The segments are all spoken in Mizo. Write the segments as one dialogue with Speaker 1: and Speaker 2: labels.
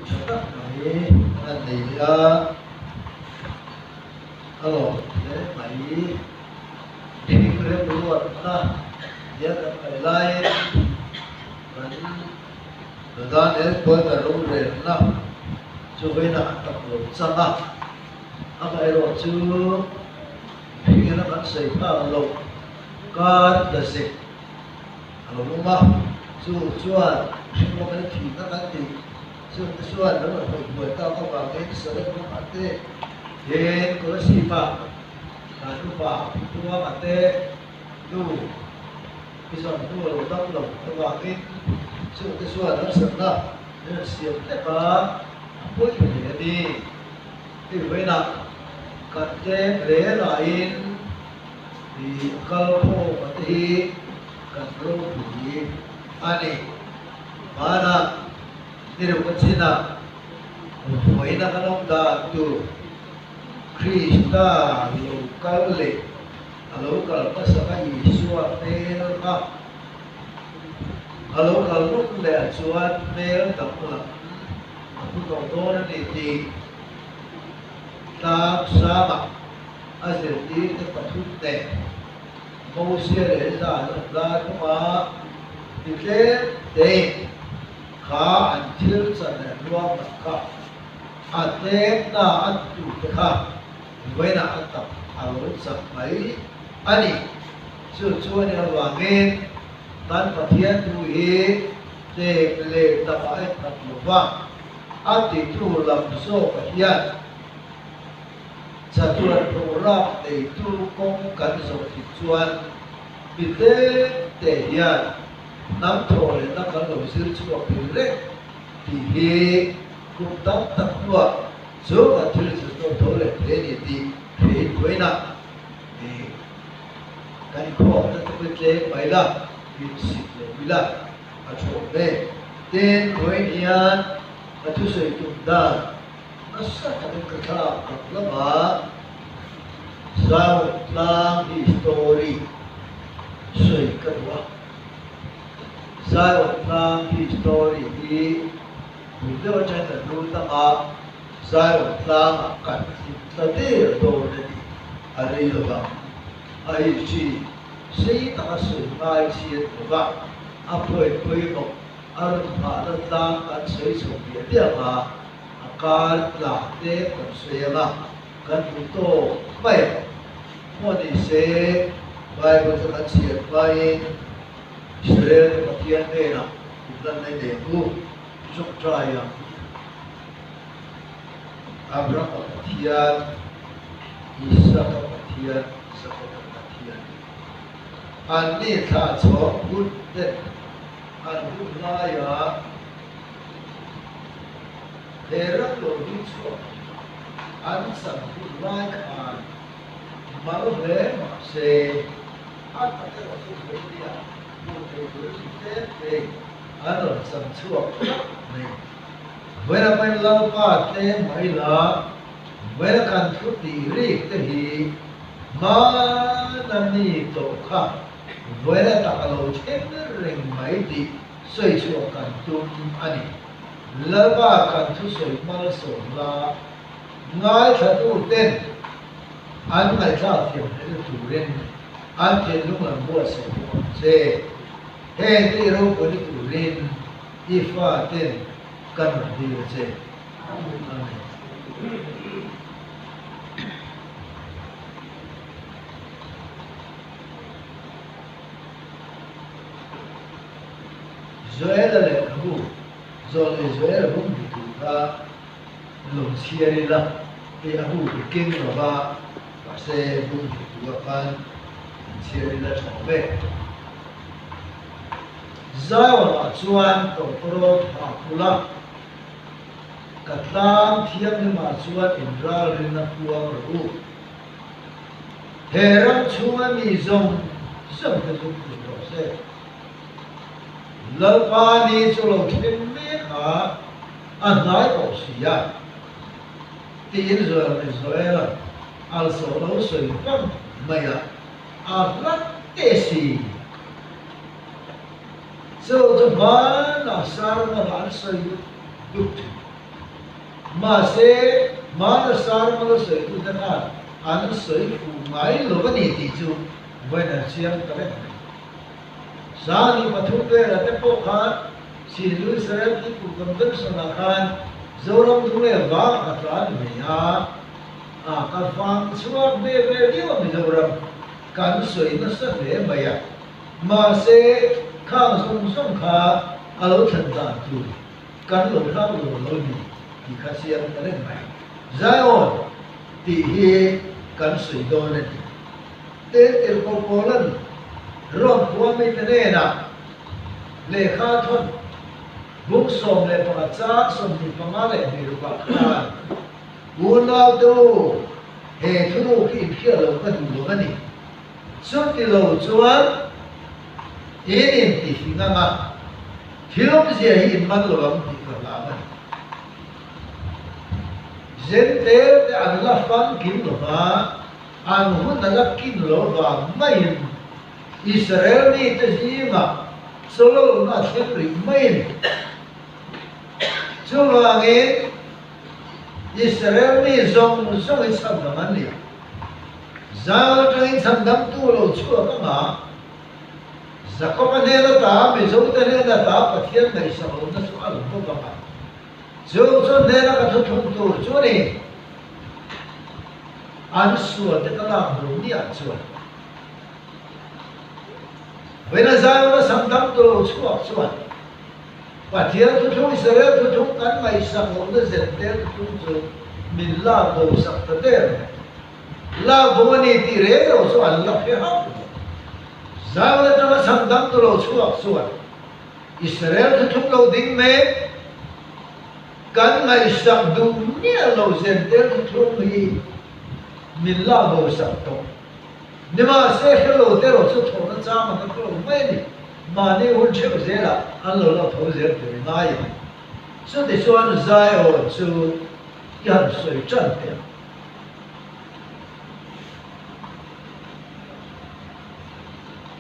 Speaker 1: tha tak mai a nei a, a lawm hle mai. Thing remruatna nia kan ngaih laiin kan Daniel Puata rorelna chu vawiinah a tak lo chang a, amaherawhchu thingin a kan sawi phak loh kar tla zek a lo awm a, chu chuan hring rawng in thihna kan tih chungte chuan lo rawn hawi buai tak avangin Salem ramah te hian Kolasib-ah kan upa Phuanga te nu i zawm hnu a lo dam lo avangin chungte chuan harsatna min rawn siam hlek a, a pawi hle a ni. Hei vawiinah kan tlem hle laiin i kal khawm a te hi kan ropui a ni. Hmanah ni reuh ka chinah vawiina kan awm dan tur Krista lo kal leh a lo kal hmasaka Isua hmel kha a lo kal rawng leh ah chuan hmel danglam a hmu tawh dawn a ni tih tlang sangah a zirtirte pathum nen Mosia leh Elza an awm lai bawk a, mi tlem tein kha an thil chan leh an ruahman kha a tlemna a titute kha vawiinah a tak a lo chak mai a ni. Chu chu a nih avangin kan Pathian thu hi tlem leh takah a inkhat lo va, a titu lam zawkah hian chatuan hlawhrap neitu kawng kan zawh thih chuan mi tlem te hian hnam thawh lehna kan lo zir chhuak thei reng tih hi kum tam tak hnuah chu kan thil zir tawn tho leh thei a ni tih hriin vawiinah kan inkhawmna te pawh tlem mai la, insik lo ila a tha awm e. Tin, vawiin hian ka thusawi tum dan nasa takin ka thlak tak lamah Zion tlang hi story sawi ka duh a. Zion tlang hi story hi tun deuh atangin kan lut ang a, Zion tlangah kan hlim tla der dawn a ni a rei lo vang. A hi chi sei taka sawi ngai chi a ni lo va, a phawi pawimawh a rawn nghahna tlang kan sawi chho biah biah ang a, a kar tla te kan sawi ang a, kan hmu tawk mai ang. Maw ni se, Bible chu kan chhiar hmain Israel te Pathian hnenah inlanna i nei ang u, tawngtai ang. Abrahama Pathian, Isaka Pathian, Jakoba Pathian. Anni thlah chhawng hun ten an hun laia he ram lo hlui chhuak an chan hun lai khan mal hle mah se, a tak erawh chu hmeichhia hmuh theih tur in tlem thei an rawn chan chhuak tlat mai. Vawiin pain Lalpa tlem mai la, vawiin kan thu tih rik te hi hmana mi tawh kha vawiin a tak a lo thleng reng mai tih sawi chhuah kan tum a ni. Lalpa kan thusawi hmalsawm la, ngaithlatu ten an ngaihthlak thiam hleina turin an thinlung an buatsaih bawk ang che. Heng te i ropuina turin I faten kan rawn dil a che. Amen. Joela lehkhabu zawh leh Joela bawngbu tur kha lo chhiar ila, hei a bu hi keng lo va, mahse bawngbu turah khan han chhiar ila tha awm e. Zion-ah chuan tawtawrawt ha pul a, ka tlang thianghlimah chuan inralrinna puang rawh u. He ram chhunga mi zawng zawng te chu hmu rawh se. Lalpa ni chu lo thleng mek a, a hnai tawh si a, tiin Joel-a alsawh lo sawi vang mai a. A hlat teh si. Chu chu hmanah Sarmon ah an sawi dup dup thin. Mahse, hmana sermon a sawitute khan an sawi fuh ngai lo a ni tih chu vawiin an chiang ta reng mai. Sani pathum vela te pawh khan Sinlu Israel People Convention-ah khan Zoram dung leh vang a tlan mai a, a ka vang chhuak ve ve viau a Mizoram kan sawi nasa hle mai a. Mahse, khang zawng zawng kha a lo thlen dan tur kan lo hlau lo lo ni tih kha chiang ta reng mai. Zion tih hi kan sawi dawn a ni. Te tirhkoh Paulan Rom khua mite hnenah lehkha thawn bung 11 chang 25 leh 26 khan, Unau te u, he thuruk hi inhriat loh ka duh lo a ni. Chuti lo chuan in intihfing anga thil awmzia hi in man lo ang tih ka hlau a ni. Zentel te an la famkim lo va, an hun a la kin lo vang maiin Israel mite zingah chawlawlna a thleng rih maiin chuvangin Israel mi zawng zawng hi chhandam an ni a. Zang atangin chhandamtu lo chhuak anga Jakob-a hnen ata Mizote hnen ata Pathian ngaihsak lohna chu a lo bawk ang a. Chu chu hnena ka thuthlung tur chu a ni. An sual te ka lak bo miah chuan Vawiina Zion-a chhandamtu lo chhuak chuan Pathian thuthlung Israel thuthlung kan ngaihsak lohna zentel thuthlung chu min lak bo sak ta der mai. Lak bo a ni tih reng lo chu an la hre hauh lo. Zion atanga chhandamtu lo chhuak chuan Israel thuthlung lo ding mek kan ngaihsak duh miah lo zentel thuthlung hi min lak bo sak tawh. Nimahse hre lo te erawh chu thawhna chang an la hre lo mai a ni. Mahni hun theuh zelah an lo la tho zel tur i ngai ang. Chutichuan Zion chu i han sawi tan teh ang.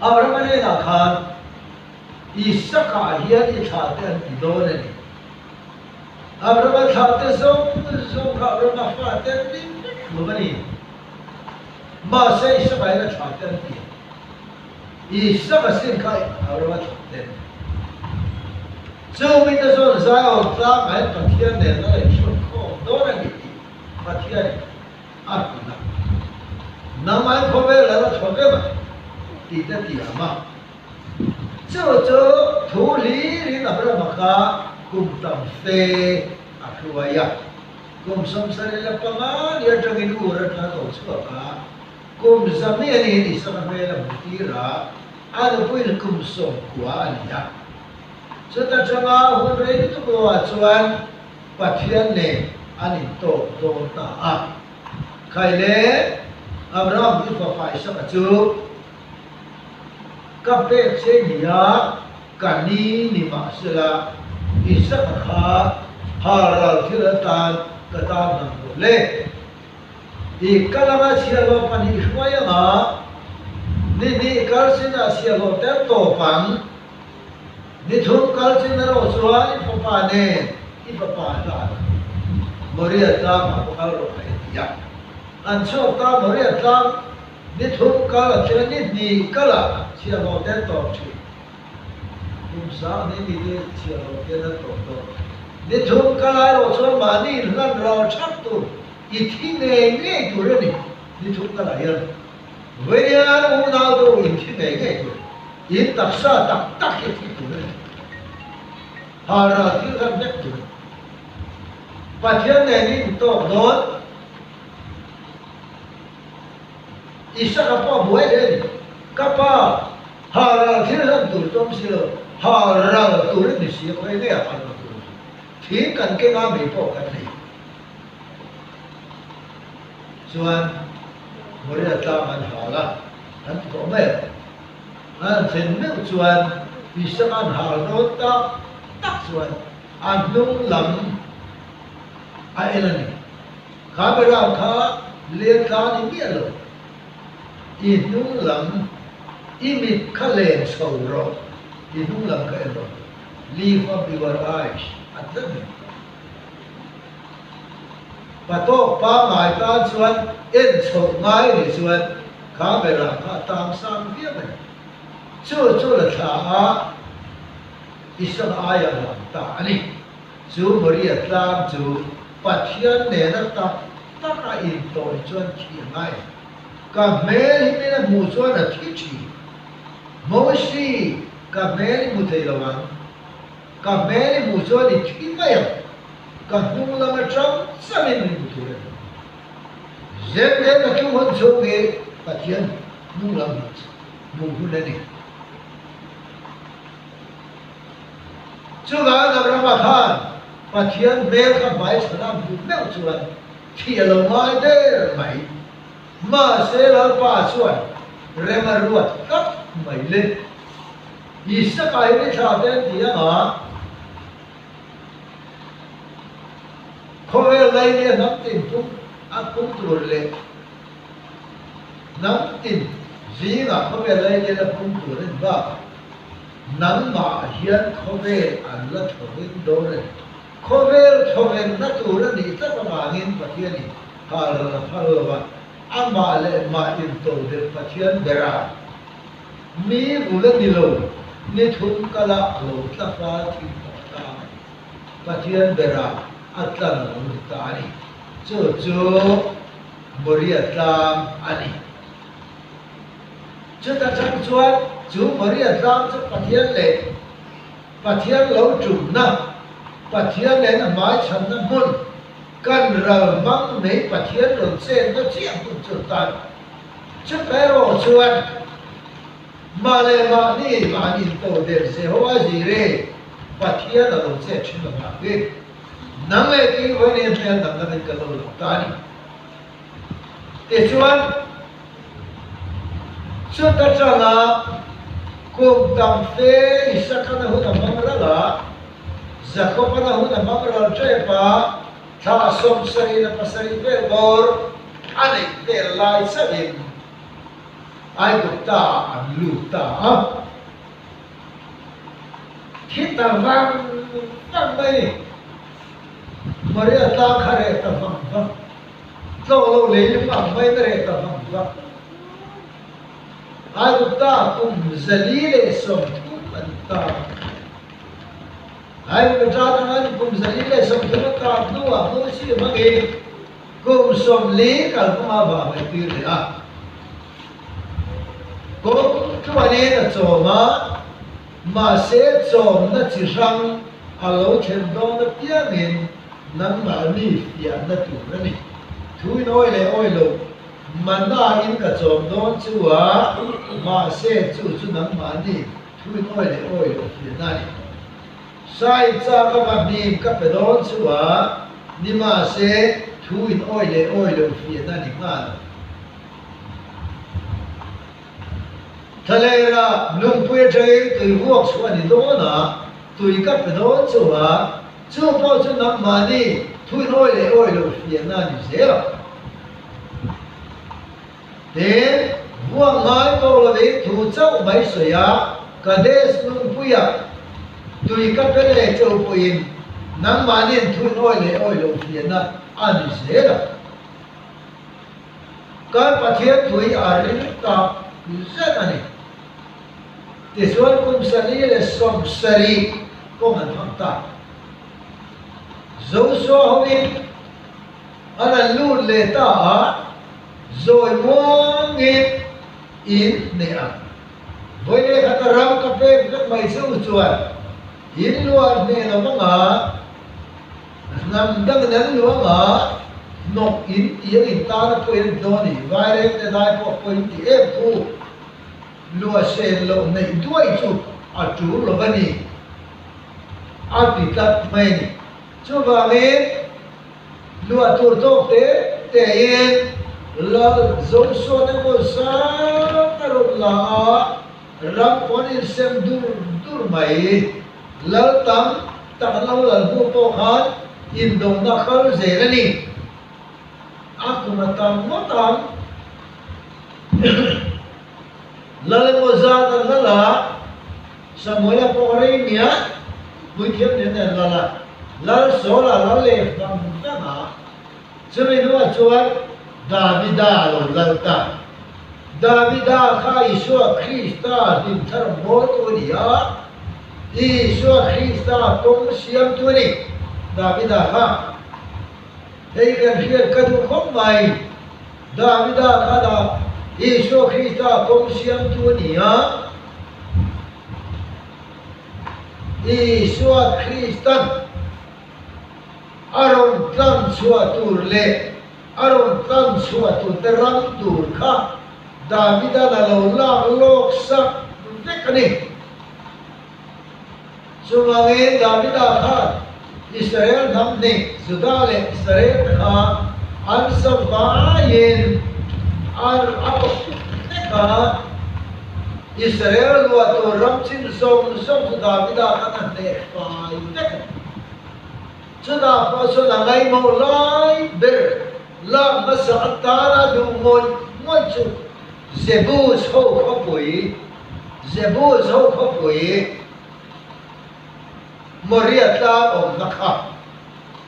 Speaker 1: Abrahama hnenah khan Isaka hian i thlah te an ti dawn a ni. Abrahama thlah te zawng zawng kha Abrahama fate an ni vek lo a ni. Mahse Isaka hian a thlah te an ti a. Isaka sin kha Abrahama thlah te an ni. Chu mite chuan Zion tlangah hian Pathian nen a la inhruatkhawm dawn a ni tih Pathianin a hrilh a. Nangmah hi khawvel a la thaw ve mai tih te tiam a. Chu chu thu hlirin Abrahama kha kum tam fe a hruai a. Kum 75 ni atangin Ur atanga ko chhuak a, kum zami a niin Isaka hmel a hmu tir a, a nupuiin kum 90 a ni a. Chuta tanga hun rei lutuk loah chuan Pathian nen an intawk dawn ta a. Khaile, Abraham hi fapa Isaka chu ka pek che nia ka ni ni mahsela Isaka kha halral thil atan ka tan nang lo le. I kal anga chhiahhlawh pahnih hruai anga ni hnih kal sinah chhiahhlawh tel tawp ang. Ni thum kal chin erawh chuan i fapa nen i fapa hlan Moria tlangah va kal rawh a ti a. An chhuak ta Moria tlang ni thum kal a thleng a, ni hnih kalah chhiahhlawh te an tawp thin. Kum sang ni ni te chhiahhlawh te an tawp tawh. Ni thum kal erawh chuan mahni inhlan ral thak tur i thi ngei ngei tur a ni ni thum kalah hian. Vawiin unau deuh in thi ngei ngei tur. In taksa tak tak hi thi tur a ni. Halral thil khan vek tur a ni. Pathian nen in intawk dawn. Isaka pawh a buai hle a ni. Ka pa, halral thil hlan tur chu awm si lo, halral tur a ni si a, khawi ngei ah halral tur a ni. Thing kan keng a, mei pawh kan nei. Chuan Moria tlang an hal a, an ti tawh mai ang. An thlen meuh chuan Isaka an hal dawn tak tak chuan a hnung lam a en a ni. Kha Beram kha len tla a ni miah lo. I hnung lam i mit kha len chho rawh, i hnung lam kha en rawh, lift up your eyes, a ti tlat mai. Patawk pangngai tan chuan en chhoh ngai nih chuan kha beram kha a tang sang viau a ni. Chu chu la thla a Isaka aia a lang ta a ni. Chu Moria tlang chu Pathian nena tak tak a intawi chuan thi a ngai. Ka hmel hi min a hmuh chuan a thi thin. Mosi, ka hmel i hmu thei lo ang. Ka hmel i hmuh chuan i thi mai ang. Ka hnung lam atang chauhin min hmu tur a ni. Zen zen a tlung hun chhung hi Pathian hnung lam hmuh hun a ni. Chuvang Abrahama khan Pathian hmel kha hmaichhan a hmuh meuh chuan thi a lo ngai der mai. Mahse Lalpa chuan rem a ruat tlat mai le. Isaka hi ni thla te an ti anga khawvel laili a hnam tin pum a pum tur leh hnam tin zingah khawvel laili a la pum tur a ni bakah Nangmah hian khawvel an la thawvin dawn a ni. Khawvel thawvenna tur a nih tlat avangin Pathianin hal a phal lo a, amah leh mah intodelh Pathian bera mi vul a ni lo, ni thum kala a lo tla fal thin tawh ta a ni. Pathian bera a tlan a lo ni ta a ni. Chu chu Moria tlang a ni. Chuta chang chuan chu Maria tlang chu Pathian leh Pathian lo tumna, Pathian nen a hmaichhanna hmun, kan ral hmang nei Pathian rawn chenna chiah hmun chu tan. Chuta erawh chuan mah leh mahni mahni intodelh Jehovah Jireh Pathian a lo chet thin avangin nang leh kei vawiin hmel danglamin kan lo lang ta a ni. Tichuan, chuta tanga kum tam fe Isakana hun a hmang ral a, Jakobana hun a hmang ral tep a, thla 77 vel bawr a neih vel lai chauhin Aigupta ah an lut ta a. Thi ta vang vang mai ni. Maria tlang kha reh ta vang vang. Tlo lo lei lung ang mai na reh ta vang vang. Aigupta kum 130 an ta. Aigupta atangin kum 130 a tar hnuah Mosia hmangin kum 40 kalhmanga vang a tir leh a. Kawng tluanin a chawm a, mahse chawmna chi hrang a lo thlen dawn apiangin nangmahni fiahna tur a ni. Thu in awi leh awi lo, mana in ka chawm dawn chu a, mahse chu chu nangmahni thu in awi leh awi lo fiahna a ni. Sai chak a va hnim ka pe dawn chu a, ni mahse thu in awi leh awi lo fiahna a ni nghal. Thlalera lungpui atangin tui vuak chu a ni dawn a, tui ka pe dawn chu a, chu pawh chu nangmahni thuinawi leh awi lo fiahna a ni zel ang. Tin, vuak ngai pawh lovin thu chauh mai sawi a, Kadesh lungpuia tui ka pe leh chauh pawhin nangmahni'n thuinawi leh awi lo fiahna a ni zel ang. Kan Pathian tui a ring tak zet a ni. Tichuan kum 170 kawng an hmang ta. Joshua hoin an an lut leh ta a, zawi muangin in hneh ang. Vawi leh khat a ram ka pek vek mai che u chuan in luah hneh lo anga, Hnam dangin an luang a, hnawk in ti ang in tana pawhin an dawn i, vaireng te dai pawh pawhin ti em khu, lua sen loh neih duai chu a tul lo a ni, a ti tlat mai a ni. Chuvangin lua tur tawk te te in Lal Joshua te pawh sang a rawn la a, ram pawn insem dur dur mai. Lal tam tak an lo lal hnu pawh khan indona kal zel a ni. A kum a tam ngawt ang. Lal emaw zat an lal a, Samuela pawh a rei nia, puithiam nen an lal a, Lal Saula lal leh vang vang a. Chumi hnuah chuan Davida a lo lal ta. Davida kha Isua Krista hlimthar mawltu a ni a, Isua Krista kawng siamtu a ni. Davida kha hei kan hriat ka duh khawp mai. Davida kha dah Isua Krista kawng siamtu a ni a. Isua Kristan a rawn tlan chhuah tur leh a rawn tlan chhuah turte ram tur kha Davidan a lo lak lawk sak vek a ni. Chuvangin Davida khan Israel hnam hnih, Juda leh Israel te kha an savaiin an a kawp vek a. Israel luah tur ram chin zawng zawng chu Davida khan a hneh fai vek a ni. Chutah pawh chuan a ngaihmawh lai ber lak hmasa atana duh ngawih ngawih chu Jebus ho khawpui, Jebus ho khawpui Moria tlang awmna kha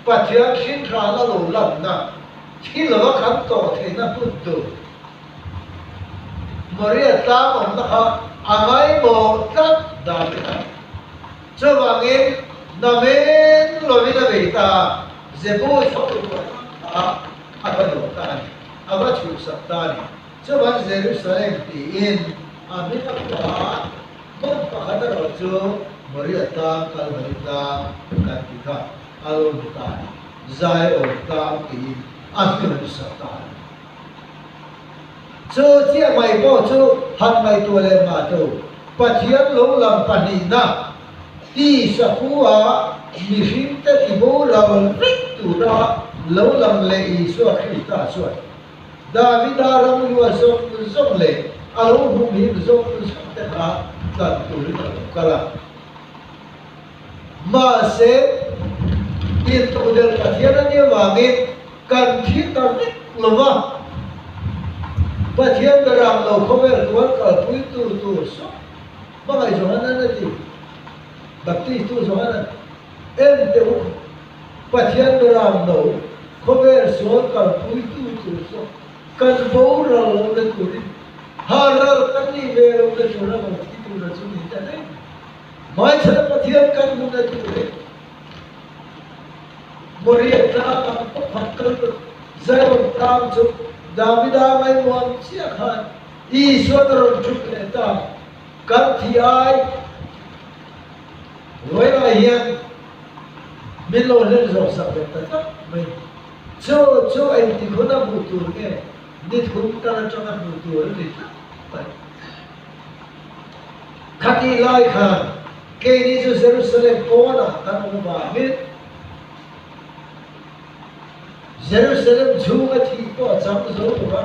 Speaker 1: Pathian hrinhrana lo lanna thil va kan tawh theihna hmun tur Moria tlang awmna kha a ngaimawh tlat dan a ni. Chuvangin namen lovin a bei ta a, Jebus ho ruah kha a va duh ta a ni, a va chhuhsak ta a ni. Chuvan Jerusalem tiin a hming a phuah a, hmun pakhat erawh chu Moria tlang, Kalvari tlang kan ti kha a lo ni ta a ni. Zion tlang tiin a hming an sak ta a ni. Chu chiah mai pawh chu han ngaihtuah leh mah tu Pathian lo lang pahnihna tisa khua mihringte tiboral vek tura lo lang leh Isua Krista chuan Davida ram lua zawng zawng leh a lo humhim zawng zawng te kha tlan turin a lo kal a. Mahse, intodelh Pathian a nih avangin kan thi ta vek lo va, Pathian berang lo khawvel tuan kalpuitu tur sawk hmangaih Johanan a ti. Baptistu Johanan, En teh u, Pathian berang lo khawvel sual kalpuitu tur sawk kan boral lo na turin, haral kan nih ve lo na tur a lo thi tur a chu ni ta reng. Hmaichhana Pathian kan hmuhna tur hi Moria tlang ang pakhat kal Zion tlang chu Davida ngaihmuam chiah khan Isuan a rawn thut leh ta. Kan thi ai vawilah hian min lo hlen zawk sak ve ta tlat mai. Chu chu engtik hun a hmuh tur nge ni thum kal atanga hmuh tur a ni tlat mai. Khatih lai khan keini chu Jerusalem pawnah kan awm avangin Jerusalem chhunga thih pawh a chang zo lo va,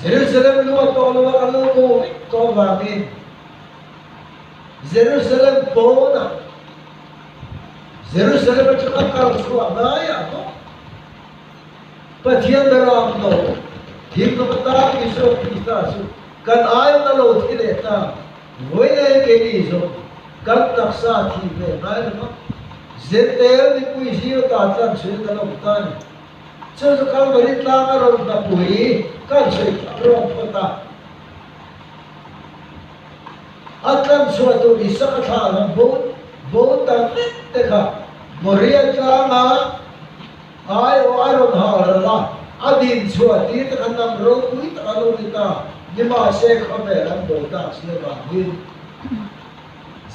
Speaker 1: Jerusalem lu a tawh lo a, kan lo bo vek tawh avangin Jerusalem pawnah Jerusalem atanga kal chhuah ngaiah bawk Pathian ram lo thim lova tan Isua Krista chu kan aiawna lo thi leh ta. Vawiin keini zawng kan taksa thi ve ngai lo va, Zentel mipui zir ta tlan chhuin kan awm ta a ni. Chu chu Kalvari tlang a rawn hnapui kan chhui tak rawng phawt a. A tlan chhuah tur Isaka thla lam bo bo ta vek te kha Moria tlanga Ai aw a rawn hal ral a, a din chhuah tir te kha nam ropui tak a lo ni ta, nimahse khawvel an bo tak si avangin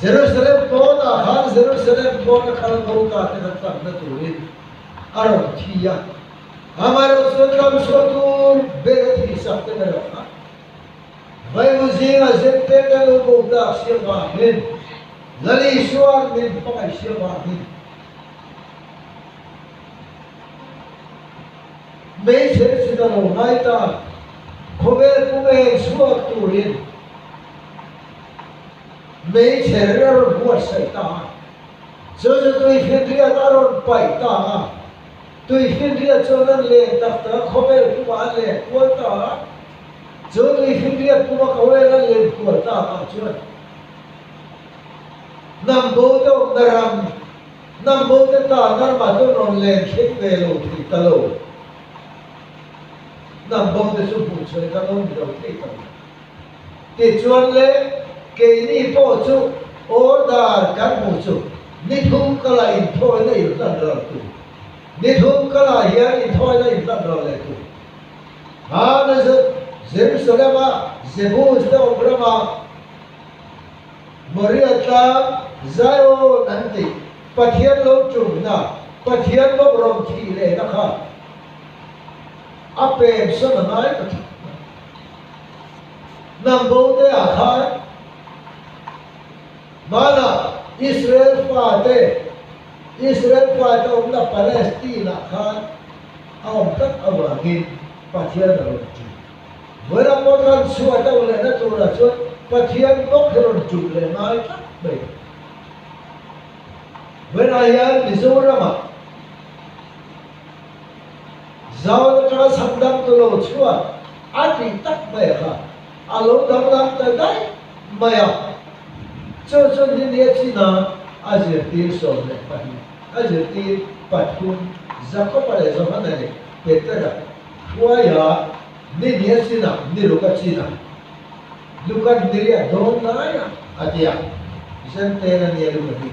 Speaker 1: Jerusalem pawnah khan Jerusalem pawn a kal bo ta te kha tlanna turin a rawn thi a, amaherawh chuan tlan chhuah tur ber a thih sak te erawh kha Vaimu zinga zente te lo bo tak si avangin Lal Isua'n min hmangaih si avangin Hmeichhe chin a lo ngai ta, khawvel pum eng chhuak turin hmeichhe a rawn buatsaih ta a, chu chu tuifinriat a rawn paih ta a, tuifinriat chuan an len tak tak a, khawvel pumah an len kual ta a, chu tuifinriat puma khawvel an len kual tak ah chuan hnam bo te awmna ram Hnam bo te tan ramah chuan rawn len thleng ve lo thei ta lo. Hnam bo te chu hmuh chhuah kan awm lo thei ta lo. Tichuan le, keini pawh chu order kan hmuh chu ni thum kala inthawina inhlan ral tur. Ni thum kalah hian inthawina inhlan ral leh tur. Hana Jerusalem-a Jebus te awm rama Moria tlang Zion an tih Pathian lo tumna, Pathian bawk rawn thih lehna kha a pem sawn a ngai ta tlat mai. Hnam bo te ah khan hmanah Israel fate, Israel fate awmna Palestine ah khan a awm tlat avangin Pathian a rawn tum. Vawiin a pawh ran chhuah deuh lehna turah chuan Pathian bawk hi rawn tum leh ngai tlat mai. Vawiinah hian Mizoramah Zawn atanga chhandam tu lo chhuat a tih tak mai a kha a lo danglam ta daih mai a. Chu chu Ninia china a zirtir 12, a zirtir pathum Jakoba leh Johana leh Petera hruaia Ninia china ni Luka china Luka Niria dawn laia a ti a, Zenten a nia Luka hi.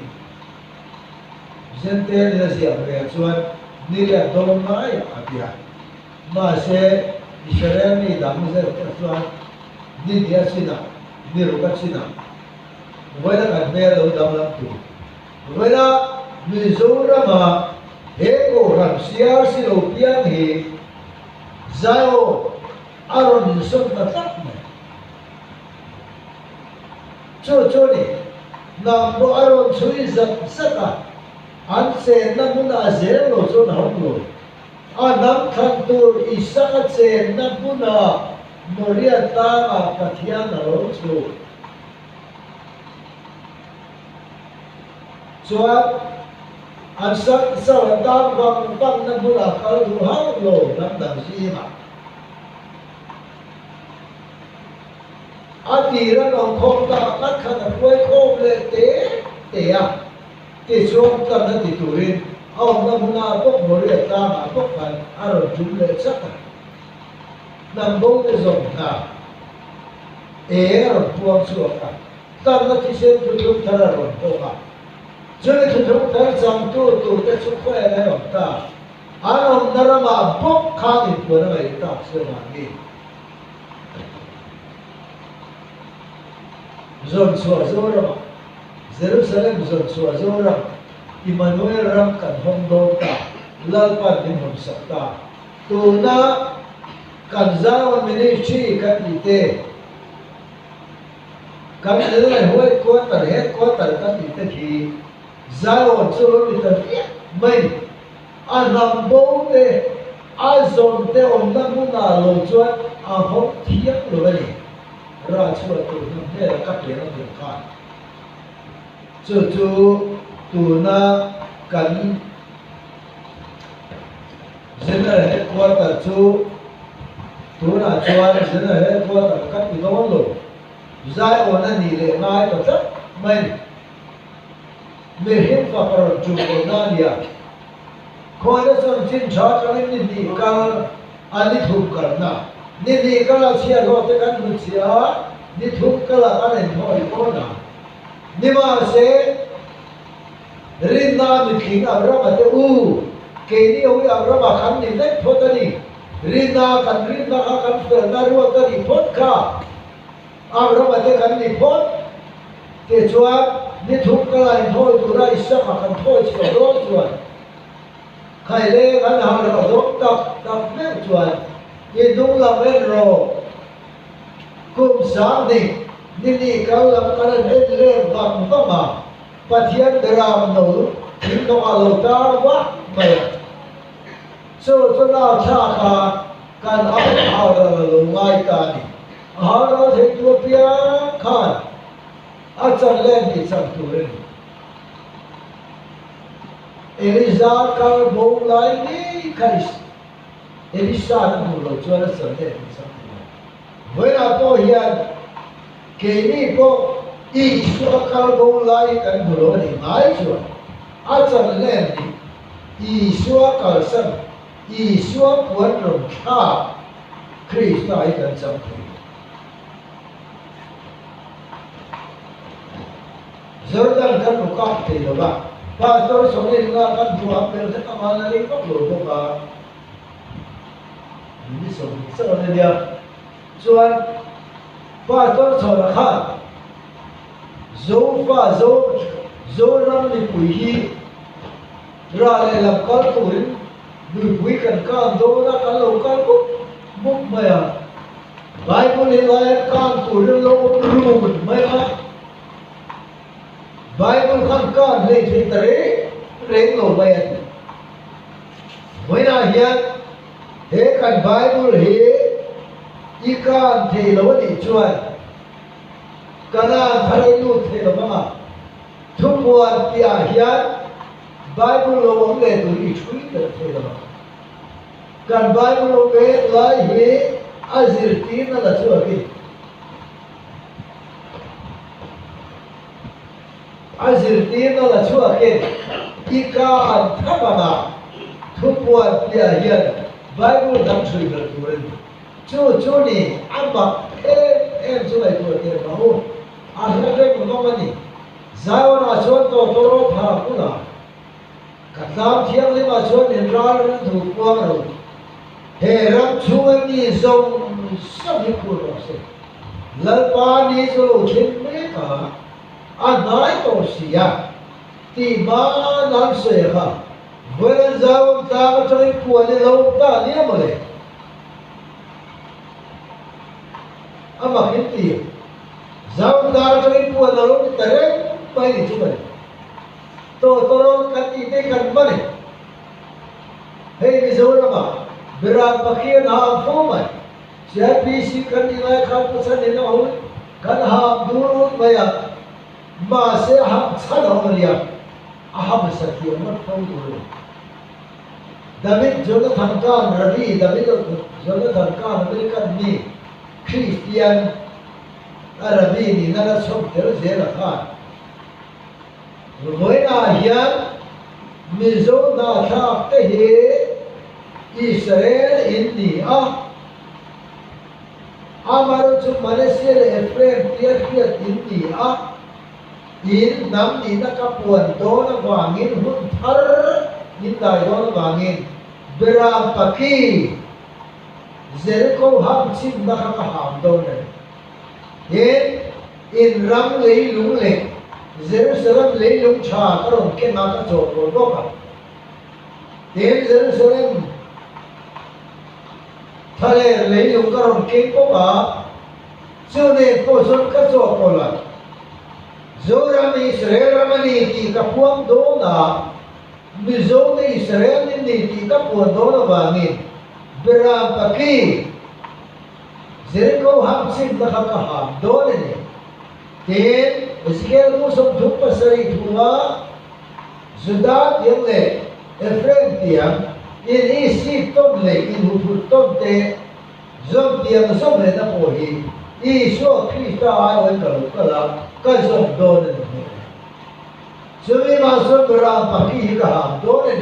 Speaker 1: Zenten in a ziak ve ah chuan Niria dawn laia a ti a. Mahse, Israel mi dang zet te chuan Ninia chinah, ni Luka chinah vawiina kan hmel lo danglam tur. Vawiina Mizorama he Kohhran CRC lo piang hi Zion a rawn insawn ta tlat mai. Chu chu ni, nang pawh a rawn chhui zat zat a, an chenna hmunah zel lo chuan a hawng lo. A hnam thlan tur Isaka chenna hmunah Moria tlangah Pathian a lo chhuh. Chuan an sak chauh an tan vang vangna hmunah kal duh hauh lo hnam dang zingah. A tir an awm khawm tak ngat khan a hruai khawm leh te te a, tichuan tlan a ti turin a awmna hmunah bawk Moria tlangah bawk khan a rawn tum leh chak a. Hnam bo te zawng hna eng a rawn puang chhuak a, tlanna thisen thuthlung thar a rawn hawng a. Chumi thuthlung thar changtu turte chu khawiah an awm ta? An awmna ramah bawk khan inpuan a ngaih tak chu mahni zawn chhuah Zoramah, Jerusalem zawn chhuah Zoram, Immanuel ram kan hawng dawn ta, Lalpan min hawnsak ta. Tuna kan Zion Ministry kan tih te, kan General Headquarter, Headquarter kan tih te khi Zion chu lo ni ta viah mai ni. A hnam bo te, a zawn te awmna hmunah lo chuan a hawng thiang lo a ni. Rah chhuah tur hnam hnenah ka pian a tum khan. Chu chu tuna kan General Headquarter chu tunah chuan General Headquarter kan ti dawn lo. Zion a nih leh ngai ta tlat mai ni. Mihring fapa rawn tum lo na a nia. Khawina chuan chin tha atangin ni hnih kal a ni thum kalna. Ni hnih kal a chhiat hlawh te kan hmu chiah a, ni thum kal ah kan inthawi dawn a. Nimahse, rinna a mitling Abrahama te u, keini ho hi Abrahama kan ni vek phawt a ni. Rinna kan rinna kha kan felna ruat a nih phawt kha. Abrahama te kan ni phawt. Tichuan, ni thum ka la inthawi tura Isaka kan thawi chhuah dawn chuan, Khaileng an har rawh zawng tak tak meuh chuan i hnung lam en rawh. Kum 10,000 ni ni kal lam kan an en let vang vang a, Pathian beram no thinghnawngah lo tar vah mai a. Chu chu nau thlak a kan au hau ral a lo ngai ta a ni. A hau ral thei tu apiang khan a chan leh ni chan tur a ni. Eliza kal bo lai ngei kha Elisa na hmuh loh chuan a chan leh ni chan tur a ni. Vawiinah pawh hian keini pawh Isua kal bo lai kan hmu lo a nih ngai chuan a chan leh ni Isua kalsan, Isua puan rawn thlak. Krista hi kan chang thei lo. Jordan kan hmu kak thei lo va, Pastor Sawngin nga kan hmu ang ber hlek anga la rei vak lo bawk a, min 20 chauh an nia. Chuan Pastor Chhawna khan Zofa Zo Zoram mipui hi rah leh lam kal turin Nuipui kan kan dawn a, kan lo kal mup mup mai a. Bible hi lai an kan turin lo awm run mai a. Bible khan kan hlei thei ta reng reng lo mai a ti. Vawiinah hian he kan Bible hi i kan thei lo a nih chuan Kanan thar i lut thei lo vang a. Thupuan tihah hian Bible lo awm leh tur i thui ber thei lo. Kan Bible lo pek lai hi a zirtirna la chhuakin a zirtirna la chhuakin i ka an thap anga thupuan piah hian Bible dang thui ber tur a ni. Chu chu ni a mak em em chu ngaihtuah teh mah u, a hre reng vang a ni. Zion-ah chuan tawtawrawt ha hmun a, ka tlang thianghlimah chuan min ral ring thu puang ro. He ram chhunga mi zawng zawng hi phur rawh se. Lalpa ni chu lo thleng mek a, a hnai tawh si a, tih hma nan sawi a kha. Vawiin Zion tlang atangin puan i lo ta nia mawle. A mak in ti. Zau tlang atangin puan a lo ni ta reng mai ni chu mawle. Tawtawrawn kan tih te kan hman e. Hei Mizoramah Biran Pakhian a ham fo mai. CIPC kan nih lai khan Pathian in a hun kan ham dur ut mai a, mahse a ham chhan a awm a nia, a ham satliah ngawt fo tur a ni. David Jonathan Khan Rabi David Jonathan Khan American mi Kristian a Rabi nihna la chhawm tel zel a khan vawiinah hian Mizo hnathlak te hi Israel in ni a, amaherawhchu chu Manasseh leh Ephraim tia hriat in ni a. In hnam nihna ka puan dawn avangin hun thar in dai dawn avangin Beram Paki Jericho ham chhimna kha ka ham dawn a ni. Tin, in ram leilung leh Jerusalem leilung tha ka rawn ken a ka chawhpawlh bawk a. Tin, Jerusalem thaler leilung ka rawn keng bawk a. Chu nen pawh chuan ka chawhpawlh a, Zoram Israel ram a ni tih ka puang dawn a, Mizo te Israel min ni tih ka puan dawn avangin Beram Paki Jericho ham chhimna kha ka ham dawn a ni. Tin, Ezekiel bu 37 thua Juda tiang leh Ephraim tiang in i sik tawn leh in huphurh tawn te Zawm tiang zawm lehna pawh hi Isua Krista aiawhin ka lo kal a, ka zawm dawn a ni hmel. Chumi mah chuan Beram Paki hi ka ham dawn a ni.